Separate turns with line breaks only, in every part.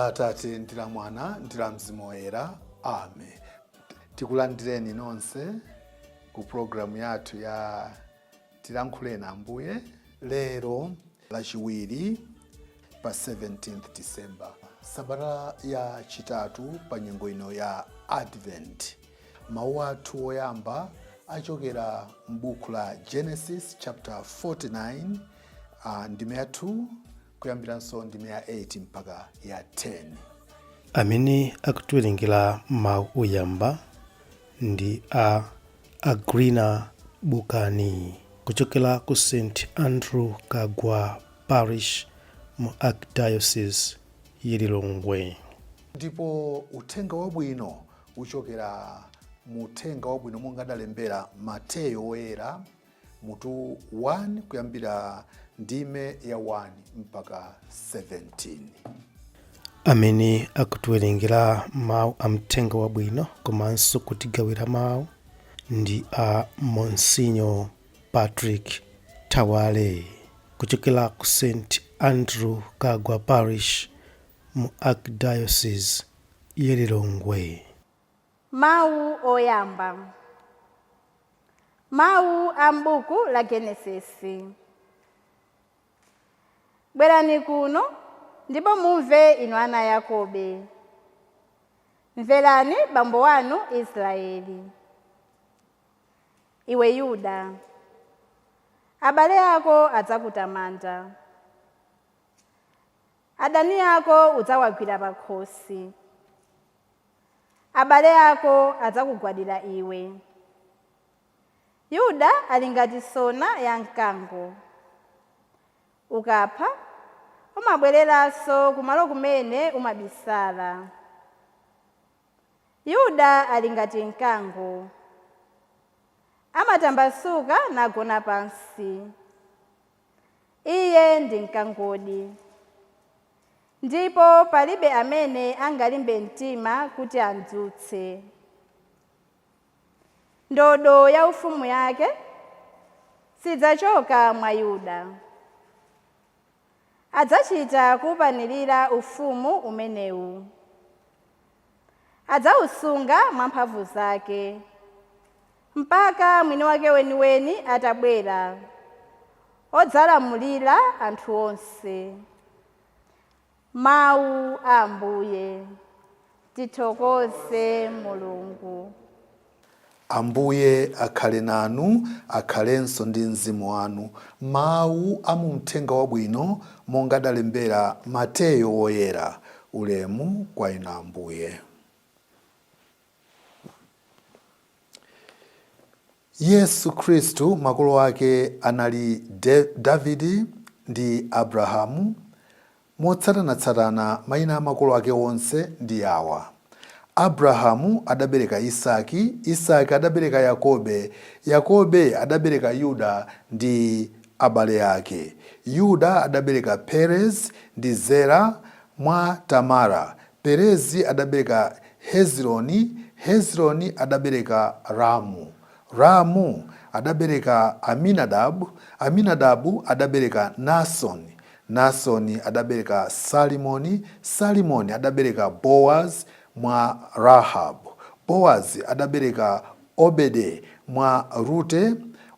La Atate ndi la Mwana ndi la Mzimu Woyera. Amen. Tikulandireni nonse ku programu yathu ya Tilankhuleni Ambuye lero Lachiwiri pa 17th December, sabata ya chitatu pa nyengo ino ya Advent. Mawu athu oyamba achokera m'buku la Genesis chapter 49, ndime ya 2 kuyambiranso ndime ya 8 mpaka ya 10.
Amene akutiwerengera mawu oyamba ndi a Agrina Bukani kuchokera ku St Andrew Kagwa Parish mu Archdiocese ya Lilongwe.
Ndipo uthenga wabwino uchokera mu Uthenga Wabwino monga adalembera Mateyo Woyera mutu 1 kuyambira ndime ya 1 mpaka 17.
Amene akutiwerengera mawu a mthenga wabwino komanso kutigawira mawu ndi a Monsinyo Patrick Thawale kuchokera ku St Andrew Kagwa Parish mu Archdiocese ya Lilongwe.
Mawu oyamba. Mawu a m'buku la Genesisi. Bwerani kuno ndipo mumve inu ana a Yakobe. Mverani bambo wanu Israeli. Iwe Yuda, abale ako adzakutamanda. Adani ako udzawagwira pakhosi. Abale ako adzakugwadira iwe. Yuda ali ngati sona ya mkango. Ukapha, umabwereranso kumalo kumene umabisala. Yuda ali ngati mkango. Amatambasuka nagona pansi. Iye ndi mkangodi. Ndipo palibe amene angalimbe mtima kuti amdzutse. Ndodo ya ufumu yake sidzachoka mwa Yuda. Adzachita kuupanirira ufumu umenewu. Adzausunga mwa mphamvu zake, mpaka mwini wake weniweni atabwera, odzalamulira anthu onse. Mawu a Ambuye. Tithokoze Mulungu.
Ambuye akhale nanu, akhalenso ndi mzimu wanu. Mawu a mu Mthenga Wabwino monga adalembera Mateyo Woyera. Ulemu kwa Inu Ambuye. Yesu Khristu makolo ake anali Davide ndi Abrahamu. Motsatanatsatana mayina a makolo ake onse ndi awa, Abrahamu adabereka Isaki, Isaki adabereka Yakobe, Yakobe adabereka Yuda ndi abale ake. Yuda adabereka Perezi ndi Zera mwa Tamara, Perezi adabereka Hezironi, Hezironi adabereka Ramu. Ramu adabereka Aminadabu, Aminadabu adabereka Naasoni, Naasoni adabereka Salimoni, Salimoni adabereka Boazi mwa Rahabu, Boazi adabereka Obede mwa Rute,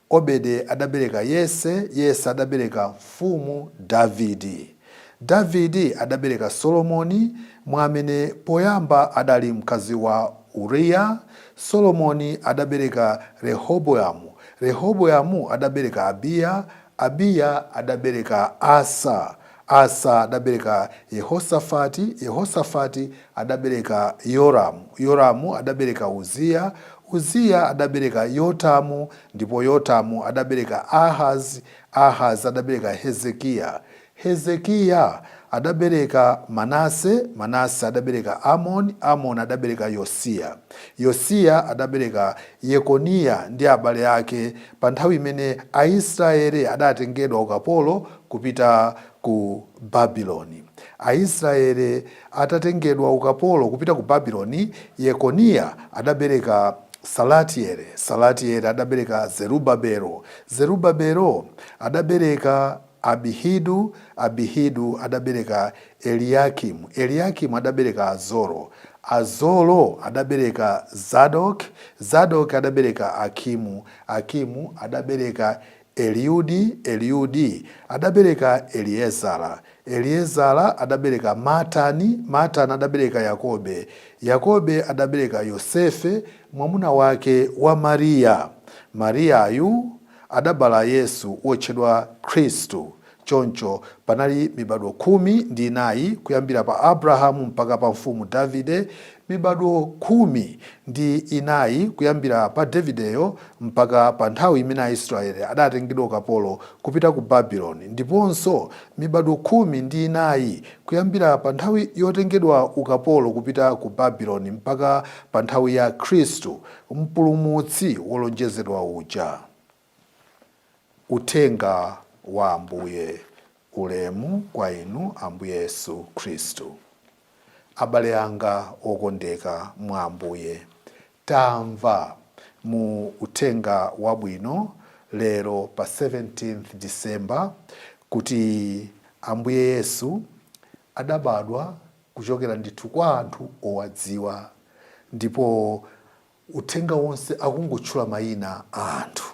Obede adabereka Yese, Yese adabereka mfumu Davide. Davide adabereka Solomoni mwa amene poyamba adali mkazi wa Uriya. Solomoni adabereka Rehobowamu, Rehobowamu adabereka Abiya, Abiya adabereka Asa, Asa adabereka Yehosafati, Yehosafati adabereka Yoramu, Yoramu adabereka Uziya, Uziya adabereka Yotamu, ndipo Yotamu adabereka Ahazi, Ahazi adabereka Hezekiya, Hezekiya adabereka Manase, Manase adabereka Amoni, Amoni adabereka Yosiya. Yosiya adabereka Yekoniya ndi abale ake pa nthawi imene Aisraele adatengedwa ukapolo kupita ku Babiloni. Aisraele atatengedwa ukapolo kupita ku Babiloni, Yekoniya adabereka Salatiele, Salatiele adabereka Zerubabelo, Zerubabelo adabereka. Abihidu, Abihidu adabereka Eliyakimu, Eliyakimu adabereka Azoro, Azoro adabereka Zadok, Zadok adabereka Akimu, Akimu adabereka Eliudi, Eliudi adabereka Eliezara, Eliezara adabereka Matani, Matani adabereka Yakobe, Yakobe adabereka Yosefe mwamuna wake wa Mariya. Mariyayu adabala Yesu wotchedwa Khristu. Choncho panali mibadwo 14 kuyambira pa Abrahamu mpaka pa mfumu Davide, mibadwo 14 kuyambira pa Davideyo mpaka pa nthawi imene Aisraele adatengedwa ukapolo kupita ku Babiloni, ndiponso mibadwo 14 kuyambira pa nthawi yotengedwa ukapolo kupita ku Babiloni mpaka pa nthawi ya Khristu, Mpulumutsi wolonjezedwa uja. Uthenga wa Ambuye. Ulemu kwa inu Ambuye Yesu Khristu. Abale anga okondeka mwa Ambuye, tamva mu uthenga wabwino lero pa 17th December kuti Ambuye Yesu adabadwa kuchokera ndithu kwa anthu owadziwa, ndipo uthenga wonse akungotchula mayina a anthu.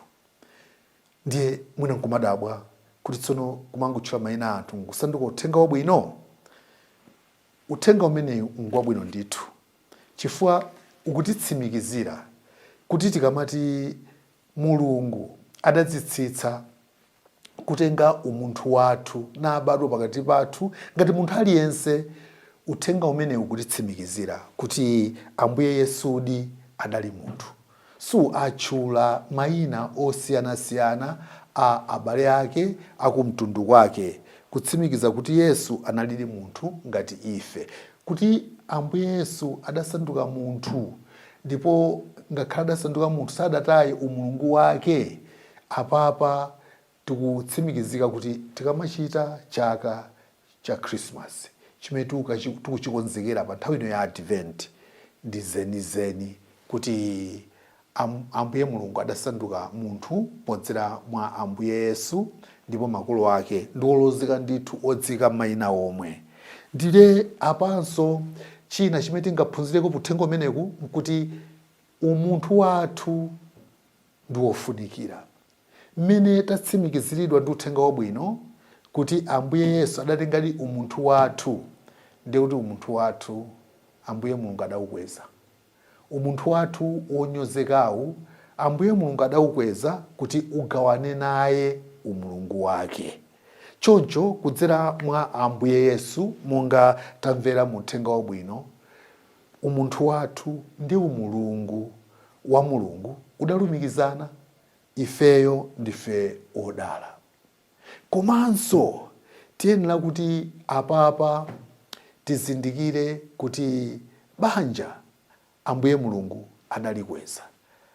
Ndiye mwina nkumadabwa kuti tsono kumangotchula mayina a anthu nkusanduka uthenga wabwino? Uthenga umenewu ngwabwino ndithu, chifukwa ukutitsimikizira kuti tikamati Mulungu adadzitsitsa kutenga umunthu wathu nabadwa pakati pathu ngati munthu aliyense, uthenga umenewu ukutitsimikizira kuti Ambuye Yesudi adali munthu. Su atchula mayina osiyanasiyana a abale ake akumtundu kwake, kutsimikiza kuti Yesu analidi munthu ngati ife. Kuti Ambuye Yesu adasanduka munthu ndipo ngakhale adasanduka munthu sadataye umulungu wake, apapa tikutsimikizika kuti tikamachita chaka cha Christmas chimene tikuchikonzekera pa nthawi ino ya Advent, ndi zenizeni kuti Ambuye Mulungu adasanduka munthu podzera mwa Ambuye Yesu, ndipo makolo ake ndi olozeka ndithu odziwika mayina omwe. Ndiye apanso china chimene tingaphunzireko pa uthenga umeneku nkuti umunthu wathu ndi wofunikira. Mmene tatsimikiziridwa ndi uthenga wabwino kuti Ambuye Yesu adatengadi umunthu wathu, ndiye kuti umunthu wathu Ambuye Mulungu adaukweza. Umunthu wathu wonyozekawu Ambuye Mulungu adaukweza kuti ugawane naye umulungu wake. Choncho kudzera mwa Ambuye Yesu monga tamvera mu uthenga wabwino, umunthu wathu ndi umulungu wa Mulungu udalumikizana. Ifeyo ndife odala. Komanso tiyenera kuti apapa tizindikire kuti banja Ambuye Mulungu adalikweza,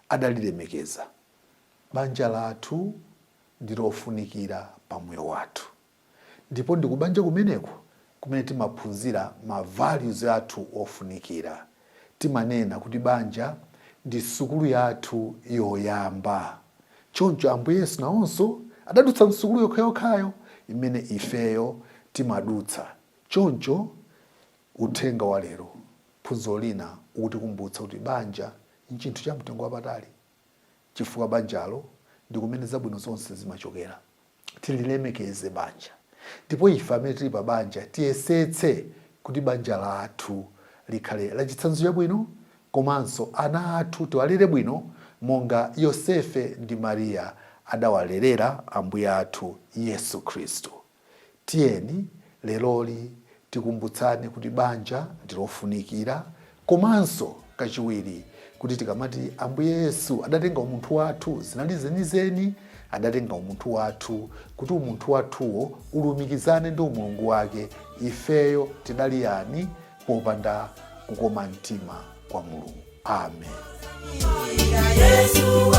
adalilemekeza. Banja lathu ndi lofunikira pa moyo wathu. Ndipo ndi kubanja kumeneko kumene timaphunzira ma values athu ofunikira. Timanena kuti banja ndi sukulu yathu yoyamba. Choncho Ambuye Yesu nawonso adadutsa msukulu yokhayokhayo imene ifeyo timadutsa. Choncho uthenga wa lero, phunziro lina, ukutikumbutsa kuti banja nchinthu cha mtengo wapatali, chifukwa banjalo ndi kumene zabwino zonse zimachokera. Tililemekeze banja, ndipo ife amene tili pa banja tiyesetse kuti banja lathu likhale la chitsanzo chabwino, komanso ana athu tiwalere bwino monga Yosefe ndi Mariya adawalerera Ambuye athu Yesu Khristu. Tiyeni leroli tikumbutsane kuti banja ndi lofunikira, komanso kachiwiri kuti tikamati Ambuye Yesu adatenga umunthu wathu, zinali zenizeni, adatenga umunthu wathu kuti umunthu wathuwo ulumikizane ndi umulungu wake. Ifeyo tidali yani popanda kukoma mtima kwa Mulungu? Amen.
Yesu.